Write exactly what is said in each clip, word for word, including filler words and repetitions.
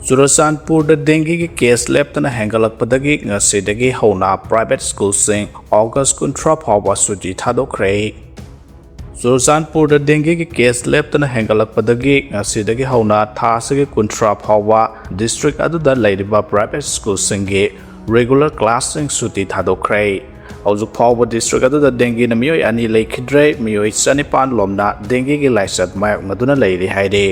ꯆꯨꯔꯆꯥꯟꯄꯨꯔꯗ ꯗꯦꯡꯒꯤꯒꯤ case ꯂꯦꯞꯇꯅ ꯍꯦꯟꯒꯠꯂꯛꯄꯗꯒꯤ ꯉꯁꯤꯗꯒꯤ ꯍꯧꯅ ꯄ꯭ꯔꯥꯏꯚꯦꯠ ꯁ꯭ꯀꯨꯜꯁꯤꯡ ꯑꯣꯒꯁ ꯀꯨꯟꯊ꯭ꯔꯥ ꯐꯥꯎꯕ ꯁꯨꯇꯤ ꯊꯥꯗꯣꯛꯈ꯭ꯔꯦ꯫ ꯆꯨꯔꯆꯥꯟꯄꯨꯔꯗ ꯗꯦꯡꯒꯤꯒꯤ ꯀꯦꯁ ꯂꯦꯞꯇꯅ ꯍꯦꯟꯒꯠꯂꯛꯄꯗꯒꯤ ꯉꯁꯤꯗꯒꯤ ꯍꯧꯅ ꯊꯥ ꯑꯁꯤꯒꯤ ꯀꯨꯟꯊ꯭ꯔꯥ ꯐꯥꯎꯕ ꯗꯤꯁꯇ꯭ꯔꯤꯛ ꯑꯗꯨꯗ ꯂꯩꯔꯤꯕ ꯄ꯭ꯔꯥꯏꯚꯦꯠ ꯁ꯭ꯀꯨꯜꯁꯤꯡꯒꯤ ꯔꯤꯒꯨꯂꯔ ꯀ꯭ꯂꯥꯁꯁꯤꯡ ꯁꯨꯇꯤ ꯊꯥꯗꯣꯛꯈ꯭ꯔꯦ꯫ ꯍꯧꯖꯤꯛ ꯐꯥꯎꯕ ꯗꯤꯁꯇ꯭ꯔꯤꯛ ꯑꯗꯨꯗ ꯗꯦꯡꯒꯤꯅ ꯃꯤꯑꯣꯏ ꯑꯅꯤ ꯂꯩꯈꯤꯗ꯭ꯔꯦ, ꯃꯤꯑꯣꯏ ꯆꯅꯤꯄꯥꯟ ꯂꯣꯝꯅ ꯗꯦꯡꯒꯤꯒꯤ ꯂꯥꯏꯆꯠ ꯃꯥꯌꯣꯛꯅꯗꯨꯅ ꯂꯩꯔꯤ ꯍꯥꯏꯔꯤ꯫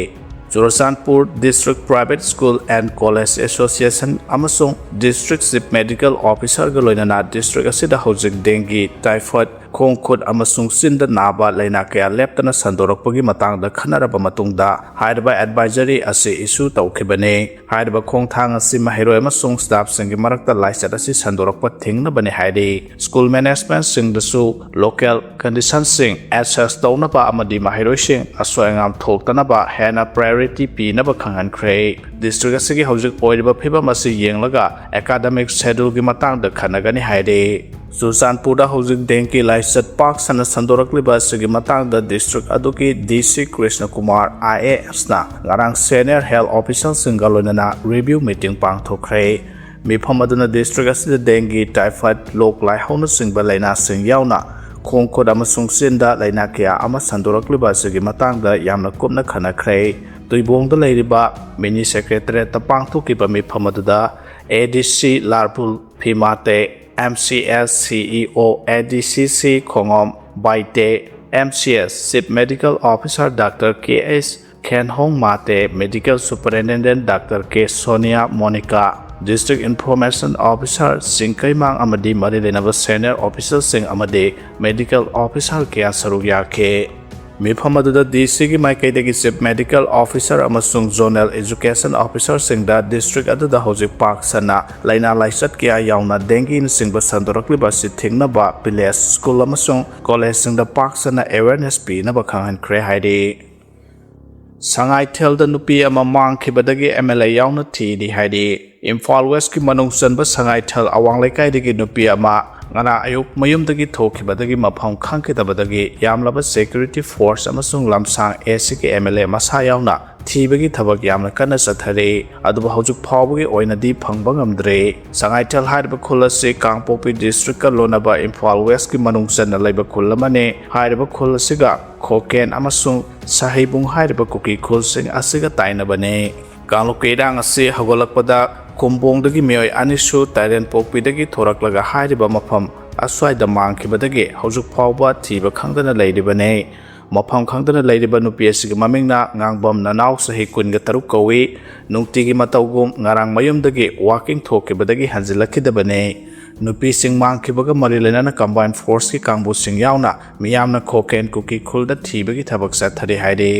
Churachandpur district private school and college association ꯑꯃꯁꯨꯡ ꯗꯤꯁꯇ꯭ꯔꯤꯛ ꯆꯤꯐ ꯃꯦꯗꯤꯀꯦꯜ ꯑꯣꯐꯤꯁꯔꯒ ꯂꯣꯏꯅꯅ ꯗꯤꯁꯇ꯭ꯔꯤꯛ ꯑꯁꯤꯗ ꯍꯧꯖꯤꯛ ꯗꯦꯡꯒꯤ, ꯇꯥꯏꯐꯣꯏꯗ, ꯈꯣꯡ ꯈꯨꯠ ꯑꯃꯁꯨꯡ ꯆꯤꯟꯗ ꯅꯥꯕ ꯂꯥꯏꯅꯥ ꯀꯌꯥ ꯂꯦꯞꯇꯅ ꯁꯟꯗꯣꯔꯛꯄꯒꯤ ꯃꯇꯥꯡꯗ ꯈꯟꯅꯔꯕ ꯃꯇꯨꯡꯗ ꯍꯥꯏꯔꯤꯕ ꯑꯦꯗꯚꯥꯏꯖꯔꯤ ꯑꯁꯤ ꯏꯁꯨ ꯇꯧꯈꯤꯕꯅꯤ꯫ ꯍꯥꯏꯔꯤꯕ ꯈꯣꯡꯊꯥꯡ ꯑꯁꯤ ꯃꯍꯩꯔꯣꯏ ꯑꯃꯁꯨꯡ ꯁ꯭ꯇꯥꯐꯁꯤꯡꯒꯤ ꯃꯔꯛꯇ ꯂꯥꯏꯆꯠ ꯑꯁꯤ ꯁꯟꯗꯣꯔꯛꯄ ꯊꯤꯡꯅꯕꯅꯤ ꯍꯥꯏꯔꯤ꯫ ꯁ꯭ꯀꯨꯜ ꯃꯦꯅꯦꯖꯃꯦꯟꯠꯁꯤꯡꯗꯁꯨ ꯂꯣꯀꯦꯜ ꯀꯟꯗꯤꯁꯟꯁꯤꯡ ꯑꯦꯁꯦꯁ ꯇꯧꯅꯕ ꯑꯃꯗꯤ ꯃꯍꯩꯔꯣꯏꯁꯤꯡ ꯑꯁꯣꯏ ꯑꯉꯥꯝ ꯊꯣꯛꯇꯅꯕ ꯍꯦꯟꯅ ꯄ꯭ꯔꯥꯏꯌꯣꯔꯤꯇꯤ ꯄꯤꯅꯕ ꯈꯪꯍꯟꯈ꯭ꯔꯦ꯫ ꯗꯤꯁꯇ꯭ꯔꯤꯛ ꯑꯁꯤꯒꯤ ꯍꯧꯖꯤꯛ ꯑꯣꯏꯔꯤꯕ ꯐꯤꯕꯝ ꯑꯁꯤ ꯌꯦꯡꯂꯒ ꯑꯦꯀꯥꯗꯃꯤꯛ ꯁꯦꯗ꯭ꯌꯨꯜꯒꯤ ꯃꯇꯥꯡꯗ ꯈꯟꯅꯒꯅꯤ ꯍꯥꯏꯔꯤ꯫ ꯆꯨꯔꯆꯥꯟꯄꯨꯔꯗ ꯍꯧꯖꯤꯛ ꯗꯦꯡꯒꯤ ꯂꯥꯏꯆꯠ ꯄꯥꯛ ꯁꯟꯅ ꯁꯟꯗꯣꯔꯛꯂꯤꯕ ꯑꯁꯤꯒꯤ ꯃꯇꯥꯡꯗ ꯗꯤꯁꯇ꯭ꯔꯤꯛ ꯑꯗꯨꯒꯤ ꯗꯤ ꯁꯤ ꯀ꯭ꯔꯤꯁꯅ ꯀꯨꯃꯥꯔ ꯑꯥꯏ ꯑꯦ ꯑꯦꯁꯅ ꯉꯔꯥꯡ ꯁꯦꯅꯤꯌꯔ ꯍꯦꯜꯊ ꯑꯣꯐꯤꯁꯔꯁꯤꯡꯒ ꯂꯣꯏꯅꯅ ꯔꯤꯚ꯭ꯌꯨ ꯃꯤꯇꯤꯡ ꯄꯥꯡꯊꯣꯛꯈ꯭ꯔꯦ꯫ ꯃꯤꯐꯝ ꯑꯗꯨꯅ ꯗꯤꯁꯇ꯭ꯔꯤꯛ ꯑꯁꯤꯗ ꯗꯦꯡꯒꯤ, ꯇꯥꯏꯐꯣꯏꯗ, ꯂꯣꯛ ꯂꯥꯏꯍꯧꯅꯆꯤꯡꯕ ꯂꯥꯏꯅꯥꯁꯤꯡ ꯌꯥꯎꯅ ꯈꯣꯡ ꯈꯨꯠ ꯑꯃꯁꯨꯡ ꯆꯤꯟꯗ ꯂꯥꯏꯅꯥ ꯀꯌꯥ ꯑꯃ ꯁꯟꯗꯣꯔꯛꯂꯤꯕ ꯑꯁꯤꯒꯤ ꯃꯇꯥꯡꯗ ꯌꯥꯝꯅ ꯀꯨꯞꯅ ꯈꯟꯅꯈ꯭ꯔꯦ꯫ ꯇꯨꯏꯕꯣꯡꯗ ꯂꯩꯔꯤꯕ ꯃꯤꯅꯤ ꯁꯦꯀ꯭ꯔꯦꯇꯔꯤꯌꯦꯠꯇ ꯄꯥꯡꯊꯣꯛꯈꯤꯕ ꯃꯤꯐꯝ ꯑꯗꯨꯗ ꯑꯦ ꯗꯤ ꯁꯤ ꯂꯥꯔꯕꯨꯜ ꯐꯤꯃꯥꯇꯦ, M C S C E ꯑꯣ ꯑꯦ ꯗꯤ ꯁꯤ ꯁꯤ ꯈꯣꯡꯉꯣꯝ ꯕꯥꯏꯇꯦ, M C S chief medical officer doctor K S Khenhong Mate, medical superintendent doctor K Sonia Monica, district information officer Chingkeimang ꯑꯃꯗꯤ ꯃꯔꯤ ꯂꯩꯅꯕ ꯁꯦꯅꯤꯌꯔ ꯑꯣꯐꯤꯁꯥꯔꯁꯤꯡ ꯑꯃꯗꯤ ꯃꯦꯗꯤꯀꯦꯜ ꯑꯣꯐꯤꯁꯥꯔ ꯀꯌꯥ ꯁꯔꯨꯛ ꯌꯥꯈꯤ꯫ ꯃꯤꯐꯝ ꯑꯗꯨꯗ ꯗꯤ ꯁꯤꯒꯤ ꯃꯥꯏꯀꯩꯗꯒꯤ ꯆꯤꯐ ꯃꯦꯗꯤꯀꯦꯜ ꯑꯣꯐꯤꯁꯥꯔ ꯑꯃꯁꯨꯡ ꯖꯣꯅꯦꯜ ꯑꯦꯖꯨꯀꯦꯁꯟ ꯑꯣꯐꯤꯁꯥꯔꯁꯤꯡꯗ ꯗꯤꯁꯇ꯭ꯔꯤꯛ ꯑꯗꯨꯗ ꯍꯧꯖꯤꯛ ꯄꯥꯛ ꯁꯟꯅ ꯂꯥꯏꯅꯥ ꯂꯥꯏꯆꯠ ꯀꯌꯥ ꯌꯥꯎꯅ ꯗꯦꯡꯒꯤꯅꯆꯤꯡꯕ ꯁꯟꯗꯣꯔꯛꯂꯤꯕ ꯑꯁꯤ ꯊꯤꯡꯅꯕ ꯚꯤꯂꯦꯖ, ꯁ꯭ꯀꯨꯜ ꯑꯃꯁꯨꯡ ꯀꯣꯂꯦꯖꯁꯤꯡꯗ ꯄꯥꯛ ꯁꯟꯅ ꯑꯦꯋꯦꯔꯅꯦꯁ ꯄꯤꯅꯕ ꯈꯪꯍꯟꯈ꯭ꯔꯦ ꯍꯥꯏꯔꯤ꯫ ꯁꯉꯥꯏꯊꯦꯜꯗ ꯅꯨꯄꯤ ꯑꯃ ꯃꯥꯡꯈꯤꯕꯗꯒꯤ ꯑꯦꯝ ꯑꯦꯜ ꯑꯦ ꯌꯥꯎꯅ ꯊꯤꯔꯤ ꯍꯥꯏꯔꯤ꯫ ꯏꯝꯐꯥꯜ ꯋꯦꯁꯀꯤ ꯃꯅꯨꯡ ꯆꯟꯕ ꯁꯉꯥꯏꯊꯦꯜ ꯑꯋꯥꯡ ꯂꯩꯀꯥꯏꯗꯒꯤ ꯅꯨꯄꯤ ꯑꯃ ꯉꯔꯥꯡ ꯑꯌꯨꯛ ꯃꯌꯨꯝꯗꯒꯤ ꯊꯣꯛꯈꯤꯕꯗꯒꯤ ꯃꯐꯝ ꯈꯪꯈꯤꯗꯕꯗꯒꯤ ꯌꯥꯝꯂꯕ ꯁꯦꯀ꯭ꯌꯨꯔꯤꯇꯤ ꯐꯣꯔꯁ ꯑꯃꯁꯨꯡ ꯂꯝꯁꯥꯡ ꯑꯦ ꯁꯤꯒꯤ ꯑꯦꯝ ꯑꯦꯜ ꯑꯦ ꯃꯁꯥ ꯌꯥꯎꯅ ꯊꯤꯕꯒꯤ ꯊꯕꯛ ꯌꯥꯝꯅ ꯀꯟꯅ ꯆꯠꯊꯔꯤ, ꯑꯗꯨꯕꯨ ꯍꯧꯖꯤꯛ ꯐꯥꯎꯕꯒꯤ ꯑꯣꯏꯅꯗꯤ ꯐꯪꯕ ꯉꯝꯗ꯭ꯔꯤ꯫ ꯁꯉꯥꯏꯊꯦꯜ ꯍꯥꯏꯔꯤꯕ ꯈꯨꯜ ꯑꯁꯤ ꯀꯥꯡꯄꯣꯛꯄꯤ district ꯀ ꯂꯣꯟꯅꯕ ꯏꯝꯐꯥꯜ West ꯀꯤ ꯃꯅꯨꯡ ꯆꯟꯅ ꯂꯩꯕ ꯈꯨꯜ ꯑꯃꯅꯤ꯫ ꯍꯥꯏꯔꯤꯕ ꯈꯨꯜ ꯑꯁꯤꯒ ꯈꯣꯀꯦꯟ ꯑꯃꯁꯨꯡ ꯁꯍꯩꯕꯨꯡ ꯍꯥꯏꯔꯤꯕ ꯀꯨꯀꯤ ꯈꯨꯜꯁꯤꯡ ꯑꯁꯤꯒ ꯇꯥꯏꯅꯕꯅꯤ꯫ ꯀꯥꯡꯂꯨꯞꯀꯤ ꯏꯔꯥꯡ ꯑꯁꯤ ꯍꯧꯒꯠꯂꯛꯄꯗ ꯀꯨꯝꯕꯣꯡꯗꯒꯤ ꯃꯤꯑꯣꯏ ꯑꯅꯤꯁꯨ ꯇꯥꯏꯔꯦꯟꯄꯣꯛꯄꯤꯗꯒꯤ ꯊꯣꯔꯛꯂꯒ ꯍꯥꯏꯔꯤꯕ ꯃꯐꯝ ꯑꯁ꯭ꯋꯥꯏꯗ ꯃꯥꯡꯈꯤꯕꯗꯒꯤ ꯍꯧꯖꯤꯛ ꯐꯥꯎꯕ ꯊꯤꯕ ꯈꯪꯗꯅ ꯂꯩꯔꯤꯕꯅꯤ꯫ ꯃꯐꯝ ꯈꯪꯗꯅ ꯂꯩꯔꯤꯕ ꯅꯨꯄꯤ ꯑꯁꯤꯒꯤ ꯃꯃꯤꯡꯅ ꯉꯥꯡꯕꯝ ꯅꯅꯥꯎ, ꯆꯍꯤ ꯀꯨꯟꯒ ꯇꯔꯨꯛ ꯀꯧꯏ꯫ ꯅꯨꯡꯇꯤꯒꯤ ꯃꯇꯧꯒꯨꯝ ꯉꯔꯥꯡ ꯃꯌꯨꯝꯗꯒꯤ walking ꯊꯣꯛꯈꯤꯕꯗꯒꯤ ꯍꯟꯖꯤꯜꯂꯛꯈꯤꯗꯕꯅꯤ꯫ ꯅꯨꯄꯤꯁꯤꯡ ꯃꯥꯡꯈꯤꯕꯒ ꯃꯔꯤ ꯂꯩꯅꯅ combined force ꯀꯤ ꯀꯥꯡꯕꯨꯁꯤꯡ ꯌꯥꯎꯅ ꯃꯤꯌꯥꯝꯅ ꯈꯣꯀꯦꯟ ꯀꯨꯀꯤ ꯈꯨꯜꯗ ꯊꯤꯕꯒꯤ ꯊꯕꯛ ꯆꯠꯊꯔꯤ ꯍꯥꯏꯔꯤ꯫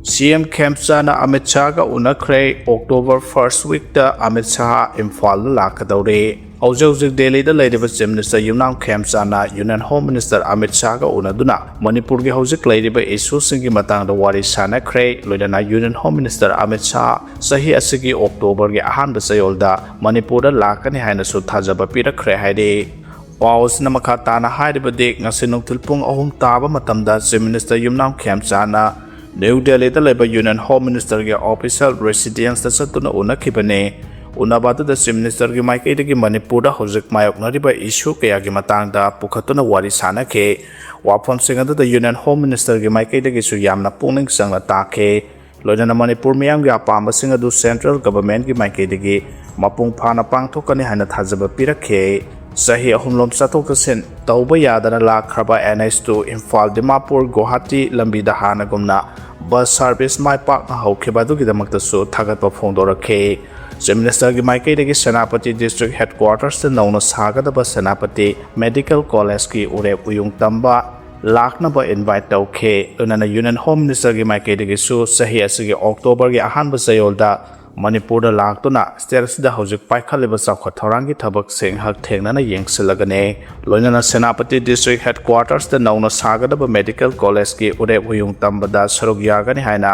ꯁꯤ ꯑꯦꯝ ꯈꯦꯝꯆꯥꯟꯅ ꯑꯃꯤꯠ ꯁꯥꯍꯒ ꯎꯅꯈ꯭ꯔꯦ꯫ October first week ꯇ ꯑꯃꯤꯠ ꯁꯥꯍ ꯏꯝꯐꯥꯜꯗ ꯂꯥꯛꯀꯗꯧꯔꯤ꯫ ꯍꯧꯖꯤꯛ ꯍꯧꯖꯤꯛ ꯗꯦꯜꯂꯤꯗ ꯂꯩꯔꯤꯕ Chief Minister ꯌꯨꯝꯅꯥꯝ ꯈꯦꯝꯆꯥꯟꯅ Union Home Minister ꯑꯃꯤꯠ ꯁꯥꯍꯒ ꯎꯅꯗꯨꯅ ꯃꯅꯤꯄꯨꯔꯒꯤ ꯍꯧꯖꯤꯛ ꯂꯩꯔꯤꯕ issue ꯁꯤꯡꯒꯤ ꯃꯇꯥꯡꯗ ꯋꯥꯔꯤ ꯁꯥꯟꯅꯈ꯭ꯔꯦ꯫ ꯂꯣꯏꯅꯅ Union Home Minister Amit Shah ꯆꯍꯤ ꯑꯁꯤꯒꯤ October ꯒꯤ ꯑꯍꯥꯟꯕ ꯆꯌꯣꯜꯗ ꯃꯅꯤꯄꯨꯔꯗ ꯂꯥꯛꯀꯅꯤ ꯍꯥꯏꯅꯁꯨ ꯊꯥꯖꯕ ꯄꯤꯔꯛꯈ꯭ꯔꯦ ꯍꯥꯏꯔꯤ꯫ ꯄꯥꯎ ꯑꯁꯤꯅ ꯃꯈꯥ ꯇꯥꯅ ꯍꯥꯏꯔꯤꯕꯗꯤ, ꯉꯁꯤ ꯅꯨꯡꯊꯤꯜ ꯄꯨꯡ ꯑꯍꯨꯝ ꯇꯥꯕ ꯃꯇꯝꯗ Chief Minister ꯌꯨꯝꯅꯥꯝ ꯈꯦꯝꯆꯥꯟꯅ New Delhi ꯗ ꯂꯩꯕ Union Home Minister ꯒꯤ official residence ꯇ ꯆꯠꯇꯨꯅ ꯎꯅꯈꯤꯕꯅꯤ꯫ ꯎꯅꯕ ꯑꯗꯨꯗ Chief Minister ꯒꯤ ꯃꯥꯏꯀꯩꯗꯒꯤ ꯃꯅꯤꯄꯨꯔꯗ ꯍꯧꯖꯤꯛ ꯃꯥꯌꯣꯛꯅꯔꯤꯕ issue ꯀꯌꯥꯒꯤ ꯃꯇꯥꯡꯗ ꯄꯨꯈꯠꯇꯨꯅ ꯋꯥꯔꯤ ꯁꯥꯟꯅꯈꯤ꯫ ꯋꯥꯐꯝꯁꯤꯡ ꯑꯗꯨꯗ Union Home Minister ꯒꯤ ꯃꯥꯏꯀꯩꯗꯒꯤꯁꯨ ꯌꯥꯝꯅ ꯄꯨꯛꯅꯤꯡ ꯆꯪꯅ ꯇꯥꯈꯤ꯫ ꯂꯣꯏꯅꯅ ꯃꯅꯤꯄꯨꯔ ꯃꯤꯌꯥꯝꯒꯤ ꯑꯄꯥꯝꯕꯁꯤꯡ ꯑꯗꯨ central government ꯀꯤ ꯃꯥꯏꯀꯩꯗꯒꯤ ꯃꯄꯨꯡ ꯐꯥꯅ ꯄꯥꯡꯊꯣꯛꯀꯅꯤ ꯍꯥꯏꯅ ꯊꯥꯖꯕ ꯄꯤꯔꯛꯈꯤ꯫ ꯆꯍꯤ ꯑꯍꯨꯝꯂꯣꯝ ꯆꯠꯊꯣꯛ ꯆꯠꯁꯤꯟ ꯇꯧꯕ ꯌꯥꯗꯅ ꯂꯥꯛꯈ꯭ꯔꯕ N H two Imphal Dimapur Guwahati ꯂꯝꯕꯤꯗ ꯍꯥꯟꯅꯒꯨꯝꯅ bus service ꯃꯥꯏ ꯄꯥꯛꯅ ꯍꯧꯈꯤꯕ ꯑꯗꯨꯒꯤꯗꯃꯛꯇꯁꯨ ꯊꯥꯒꯠꯄ ꯐꯣꯡꯗꯣꯔꯛꯈꯤ꯫ Chief Minister ꯒꯤ ꯃꯥꯏꯀꯩꯗꯒꯤ ꯁꯦꯅꯥꯄꯇꯤ district headquarters ꯇ ꯅꯧꯅ ꯁꯥꯒꯗꯕ ꯁꯦꯅꯥꯄꯇꯤ Medical College ꯀꯤ ꯎꯔꯦꯞ ꯎꯌꯨꯡ ꯇꯝꯕ ꯂꯥꯛꯅꯕ invite ꯇꯧꯈꯤ꯫ ꯂꯣꯏꯅꯅ Union Home Minister ꯒꯤ ꯃꯥꯏꯀꯩꯗꯒꯤꯁꯨ ꯆꯍꯤ ꯑꯁꯤꯒꯤ October ꯒꯤ ꯑꯍꯥꯟꯕ ꯆꯌꯣꯜꯗ ꯃꯅꯤꯄꯨꯔꯗ ꯂꯥꯛꯇꯨꯅ state ꯑꯁꯤꯗ ꯍꯧꯖꯤꯛ ꯄꯥꯏꯈꯠꯂꯤꯕ ꯆꯥꯎꯈꯠ ꯊꯧꯔꯥꯡꯒꯤ ꯊꯕꯛꯁꯤꯡ ꯍꯛꯊꯦꯡꯅꯅ ꯌꯦꯡꯁꯤꯜꯂꯒꯅꯤ꯫ ꯂꯣꯏꯅꯅ ꯁꯦꯅꯥꯄꯇꯤ district headquarters ꯇ ꯅꯧꯅ ꯁꯥꯒꯗꯕ Medical College ꯀꯤ ꯎꯔꯦꯞ ꯎꯌꯨꯡ ꯇꯝꯕꯗ ꯁꯔꯨꯛ ꯌꯥꯒꯅꯤ ꯍꯥꯏꯅ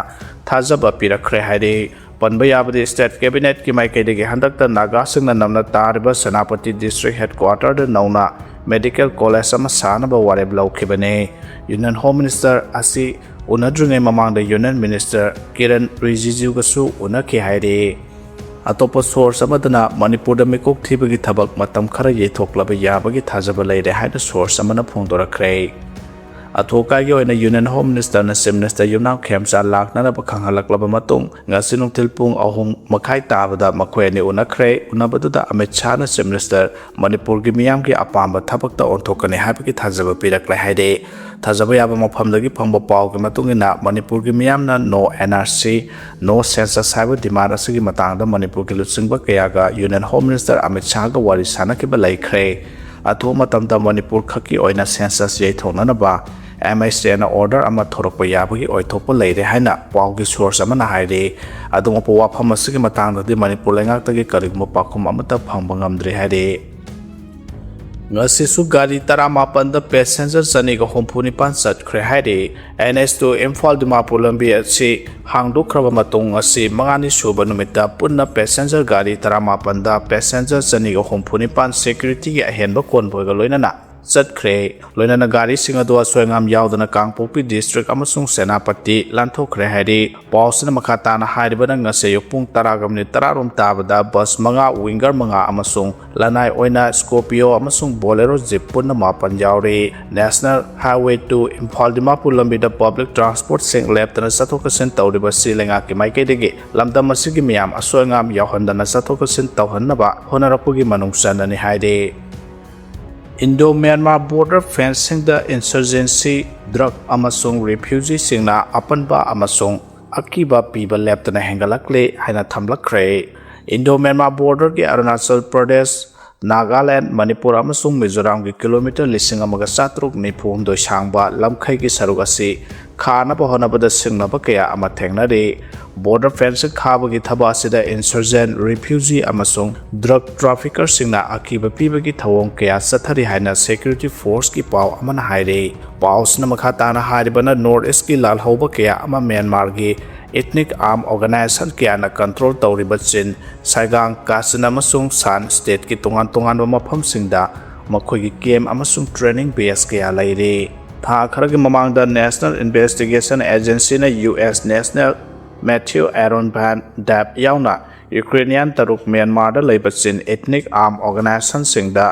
ꯊꯥꯖꯕ ꯄꯤꯔꯛꯈ꯭ꯔꯦ ꯍꯥꯏꯔꯤ꯫ ꯄꯟꯕ ꯌꯥꯕꯗꯤ, state cabinet ꯀꯤ ꯃꯥꯏꯀꯩꯗꯒꯤ ꯍꯟꯗꯛꯇ ꯅꯥꯒꯥꯁꯤꯡꯅ ꯅꯝꯅ ꯇꯥꯔꯤꯕ ꯁꯦꯅꯥꯄꯇꯤ district headquarter ꯗ ꯅꯧꯅ ꯃꯦꯗꯤꯀꯦꯜ ꯀꯣꯂꯦꯖ ꯑꯃ ꯁꯥꯅꯕ ꯋꯥꯔꯦꯞ ꯂꯧꯈꯤꯕꯅꯤ꯫ ꯌꯨꯅꯤꯌꯟ ꯍꯣꯝ ꯃꯤꯅꯤꯁꯇꯔ ꯑꯁꯤ ꯎꯅꯗ꯭ꯔꯤꯉꯩ ꯃꯃꯥꯡꯗ ꯌꯨꯅꯤꯌꯟ ꯃꯤꯅꯤꯁꯇꯔ ꯀꯤꯔꯟ ꯔꯤꯖꯤꯖꯨꯒꯁꯨ ꯎꯅꯈꯤ ꯍꯥꯏꯔꯤ꯫ ꯑꯇꯣꯞꯄ ꯁꯣꯔꯁ ꯑꯃꯗꯅ ꯃꯅꯤꯄꯨꯔꯗ ꯃꯤꯀꯣꯛ ꯊꯤꯕꯒꯤ ꯊꯕꯛ ꯃꯇꯝ ꯈꯔ ꯌꯩꯊꯣꯛꯂꯕ ꯌꯥꯕꯒꯤ ꯊꯥꯖꯕ ꯂꯩꯔꯦ ꯍꯥꯏꯅ ꯁꯣꯔꯁ ꯑꯃꯅ ꯐꯣꯡꯗꯣꯔꯛꯈ꯭ꯔꯦ꯫ ꯑꯊꯨ ꯑꯀꯥꯏꯒꯤ ꯑꯣꯏꯅ ꯌꯨꯅꯤꯌꯟ ꯍꯣꯝ ꯃꯤꯅꯤꯁꯇꯔꯅ ꯆꯤꯐ ꯃꯤꯅꯤꯁꯇꯔ ꯌꯨꯝꯅꯥꯝ ꯈꯦꯝꯆꯥꯟ ꯂꯥꯛꯅꯅꯕ ꯈꯪꯍꯜꯂꯛꯂꯕ ꯃꯇꯨꯡ, ꯉꯁꯤ ꯅꯨꯡꯊꯤꯜ ꯄꯨꯡ ꯑꯍꯨꯝ ꯃꯈꯥꯏ ꯇꯥꯕꯗ ꯃꯈꯣꯏ ꯑꯅꯤ ꯎꯅꯈ꯭ꯔꯦ꯫ ꯎꯅꯕꯗꯨꯗ ꯑꯃꯤꯠ ꯁꯥꯍꯅ ꯆꯤꯐ ꯃꯤꯅꯤꯁꯇꯔ ꯃꯅꯤꯄꯨꯔꯒꯤ ꯃꯤꯌꯥꯝꯒꯤ ꯑꯄꯥꯝꯕ ꯊꯕꯛꯇ ꯑꯣꯟꯊꯣꯛꯀꯅꯤ ꯍꯥꯏꯕꯒꯤ ꯊꯥꯖꯕ ꯄꯤꯔꯛꯂꯦ ꯍꯥꯏꯔꯤ꯫ ꯊꯥꯖꯕ ꯌꯥꯕ ꯃꯐꯝꯗꯒꯤ ꯐꯪꯕ ꯄꯥꯎꯒꯤ ꯃꯇꯨꯡ ꯏꯟꯅ, ꯃꯅꯤꯄꯨꯔꯒꯤ ꯃꯤꯌꯥꯝꯅ ꯅꯣ and R C, no census ꯍꯥꯏꯕ ꯗꯤꯃꯥꯟ ꯑꯁꯤꯒꯤ ꯃꯇꯥꯡꯗ ꯃꯅꯤꯄꯨꯔꯒꯤ ꯂꯨꯆꯤꯡꯕ ꯀꯌꯥꯒ ꯌꯨꯅꯤꯌꯟ ꯍꯣꯝ ꯃꯤꯅꯤꯁꯇꯔ ꯑꯃꯤꯠ ꯁꯥꯍꯒ ꯋꯥꯔꯤ ꯁꯥꯅꯈꯤꯕ ꯂꯩꯈ꯭ꯔꯦ꯫ ꯑꯊꯨꯕ ꯃꯇꯝꯗ ꯃꯅꯤꯄꯨꯔ ꯈꯛꯀꯤ ꯑꯣꯏꯅ ꯁꯦꯟꯁꯁ ꯌꯩꯊꯣꯛꯅꯅꯕ ꯑꯦꯝ ꯑꯩꯆ ꯑꯦꯅ ꯑꯣꯔꯗꯔ ꯑꯃ ꯊꯣꯔꯛꯄ ꯌꯥꯕꯒꯤ ꯑꯣꯏꯊꯣꯛꯄ ꯂꯩꯔꯦ ꯍꯥꯏꯅ ꯄꯥꯎꯒꯤ ꯁꯣꯔꯁ ꯑꯃꯅ ꯍꯥꯏꯔꯤ꯫ ꯑꯗꯨꯒꯨꯝꯕ ꯋꯥꯐꯝ ꯑꯁꯤꯒꯤ ꯃꯇꯥꯡꯗꯗꯤ ꯃꯅꯤꯄꯨꯔ ꯂꯩꯉꯥꯛꯇꯒꯤ ꯀꯔꯤꯒꯨꯝꯕ ꯄꯥꯎꯈꯨꯝ ꯑꯃꯠꯇ ꯐꯪꯕ ꯉꯝꯗ꯭ꯔꯤ ꯍꯥꯏꯔꯤ꯫ ꯉꯁꯤꯁꯨ ꯒꯥꯔꯤ ꯇꯔꯥꯃꯥꯄꯟꯗ ꯄꯦꯁꯦꯟꯖꯔ ꯆꯅꯤꯒ ꯍꯨꯝꯐꯨ ꯅꯤꯄꯥꯟ ꯆꯠꯈ꯭ꯔꯦ ꯍꯥꯏꯔꯤ꯫ N H two Imphal Dimapur ꯂꯝꯕꯤ ꯑꯁꯤ ꯍꯥꯡꯗꯣꯛꯈ꯭ꯔꯕ ꯃꯇꯨꯡ, ꯉꯁꯤ ꯃꯉꯥꯅꯤ ꯁꯨꯕ ꯅꯨꯃꯤꯠꯇ ꯄꯨꯟꯅ ꯄꯦꯁꯦꯟꯖꯔ ꯒꯥꯔꯤ ꯇꯔꯥꯃꯥꯄꯟꯗ ꯄꯦꯁꯦꯟꯖꯔ ꯆꯅꯤꯒ ꯍꯨꯝꯐꯨ ꯅꯤꯄꯥꯟ ꯁꯦꯀ꯭ꯌꯨꯔꯤꯇꯤꯒꯤ ꯑꯍꯦꯟꯕ ꯀꯣꯟꯚꯣꯏꯒ ꯂꯣꯏꯅꯅ ꯆꯠꯈ꯭ꯔꯦ꯫ ꯂꯣꯏꯅꯅ ꯒꯥꯔꯤꯁꯤꯡ ꯑꯗꯨ ꯑꯁꯣꯏ ꯑꯉꯥꯝ ꯌꯥꯎꯗꯅ ꯀꯥꯡꯄꯣꯛꯄꯤ ꯗꯤꯁꯇ꯭ꯔꯤꯛ ꯑꯃꯁꯨꯡ ꯁꯦꯅꯥꯄꯇꯤ ꯂꯥꯟꯊꯣꯛꯈ꯭ꯔꯦ ꯍꯥꯏꯔꯤ꯫ ꯄꯥꯎꯁꯤꯅ ꯃꯈꯥ ꯇꯥꯅ ꯍꯥꯏꯔꯤꯕꯅ, ꯉꯁꯤ ꯑꯌꯨꯛ ꯄꯨꯡ ꯇꯔꯥꯒ ꯃꯤꯅꯤꯠ ꯇꯔꯥꯔꯣꯝ ꯇꯥꯕꯗ ꯕꯁ ꯃꯉꯥ, ꯋꯤꯡꯒꯔ ꯃꯉꯥ ꯑꯃꯁꯨꯡ ꯂꯅꯥꯏ ꯑꯣꯏꯅ ꯁ꯭ꯀꯣꯔꯄꯤꯌꯣ ꯑꯃꯁꯨꯡ ꯕꯣꯂꯦꯔꯣ ꯖꯤꯞ ꯄꯨꯟꯅ ꯃꯥꯄꯟ ꯌꯥꯎꯔꯤ꯫ National highway two Imphal Dimapur ꯂꯝꯕꯤꯗ ꯄꯕ꯭ꯂꯤꯛ ꯇ꯭ꯔꯥꯟꯁꯄꯣꯔꯠꯁꯤꯡ ꯂꯦꯞꯇꯅ ꯆꯠꯊꯣꯛ ꯆꯠꯁꯤꯟ ꯇꯧꯔꯤꯕꯁꯤ ꯂꯩꯉꯥꯛꯀꯤ ꯃꯥꯏꯀꯩꯗꯒꯤ ꯂꯝꯗꯝ ꯑꯁꯤꯒꯤ ꯃꯤꯌꯥꯝ ꯑꯁꯣꯏ ꯑꯉꯥꯝ ꯌꯥꯎꯍꯟꯗꯅ ꯆꯠꯊꯣꯛ ꯆꯠꯁꯤꯟ ꯇꯧꯍꯟꯅꯕ ꯍꯣꯠꯅꯔꯛꯄꯒꯤ ꯃꯅꯨꯡ ꯆꯟꯅꯅꯤ ꯍꯥꯏꯔꯤ꯫ ꯏꯟꯗꯣ ꯃ꯭ꯌꯥꯟꯃꯥꯔ ꯕꯣꯔꯗꯔ ꯐꯦꯟꯁꯤꯡꯗ ꯏꯟꯁꯔꯖꯦꯟꯁꯤ, ꯗ꯭ꯔꯒ ꯑꯃꯁꯨꯡ ꯔꯤꯐ꯭ꯌꯨꯖꯤꯁꯤꯡꯅ ꯑꯄꯟꯕ ꯑꯃꯁꯨꯡ ꯑꯀꯤꯕ ꯄꯤꯕ ꯂꯦꯞꯇꯅ ꯍꯦꯟꯒꯠꯂꯛꯂꯦ ꯍꯥꯏꯅ ꯊꯝꯂꯛꯈ꯭ꯔꯦ꯫ ꯏꯟꯗꯣ ꯃ꯭ꯌꯥꯟꯃꯥꯔ ꯕꯣꯔꯗꯔꯒꯤ ꯑꯔꯨꯅꯥꯆꯜ ꯄ꯭ꯔꯗꯦꯁ, ꯅꯥꯒꯥꯂꯦꯟꯗ, ꯃꯅꯤꯄꯨꯔ ꯑꯃꯁꯨꯡ ꯃꯤꯖꯣꯔꯥꯝꯒꯤ ꯀꯤꯂꯣꯃꯤꯇꯔ ꯂꯤꯁꯤꯡ ꯑꯃꯒ ꯆꯥꯇ꯭ꯔꯨꯛ ꯅꯤꯐꯨ ꯍꯨꯝꯗꯣꯏ ꯁꯥꯡꯕ ꯂꯝꯈꯩꯒꯤ ꯁꯔꯨꯛ ꯑꯁꯤ ꯈꯥꯅꯕ ꯍꯣꯠꯅꯕꯗ ꯁꯤꯡꯅꯕ ꯀꯌꯥ ꯑꯃ ꯊꯦꯡꯅꯔꯤ꯫ ꯕꯣꯔꯗꯔ ꯐꯦꯟꯁꯤꯡ ꯈꯥꯕꯒꯤ ꯊꯕꯛ ꯑꯁꯤꯗ ꯏꯟꯁꯔꯖꯦꯟ, ꯔꯤꯐ꯭ꯌꯨꯖꯤ ꯑꯃꯁꯨꯡ ꯗ꯭ꯔꯒ ꯇ꯭ꯔꯥꯐꯤꯀꯔꯁꯤꯡꯅ ꯑꯀꯤꯕ ꯄꯤꯕꯒꯤ ꯊꯧꯑꯣꯡ ꯀꯌꯥ ꯆꯠꯊꯔꯤ ꯍꯥꯏꯅ ꯁꯦꯀ꯭ꯌꯨꯔꯤꯇꯤ ꯐꯣꯔꯁꯀꯤ ꯄꯥꯎ ꯑꯃꯅ ꯍꯥꯏꯔꯤ꯫ ꯄꯥꯎꯁꯤꯅ ꯃꯈꯥ ꯇꯥꯅ ꯍꯥꯏꯔꯤꯕꯅ, ꯅꯣꯔꯊ ꯏꯁ꯭ꯇꯀꯤ ꯂꯥꯜꯍꯧꯕ ꯀꯌꯥ ꯑꯃ ꯃ꯭ꯌꯥꯟꯃꯥꯔꯒꯤ ꯏꯊꯅꯤꯛ ꯑꯥꯔꯝ ꯑꯣꯔꯒꯅꯥꯏꯖꯦꯁꯟ ꯀꯌꯥꯅ ꯀꯟꯇ꯭ꯔꯣꯜ ꯇꯧꯔꯤꯕ ꯆꯤꯟ, ꯁꯥꯏꯒꯥꯡ, ꯀꯥꯆꯤꯟ ꯑꯃꯁꯨꯡ ꯁꯥꯟ ꯁ꯭ꯇꯦꯠꯀꯤ ꯇꯣꯉꯥꯟ ꯇꯣꯉꯥꯟꯕ ꯃꯐꯝꯁꯤꯡꯗ ꯃꯈꯣꯏꯒꯤ ꯀꯦꯝ ꯑꯃꯁꯨꯡ ꯇ꯭ꯔꯦꯅꯤꯡ ꯕꯦꯁ ꯀꯌꯥ ꯂꯩꯔꯤ꯫ ꯊꯥ ꯈꯔꯒꯤ ꯃꯃꯥꯡꯗ National Investigation Agencyꯅ U S National Matthew Aaron Van Dap ꯌꯥꯎꯅ Ukrainian ꯇꯔꯨꯛ ꯃ꯭ꯌꯥꯟꯃꯥꯔꯗ ꯂꯩꯕ Chin Ethnic Armed Organizationꯁꯤꯡꯗ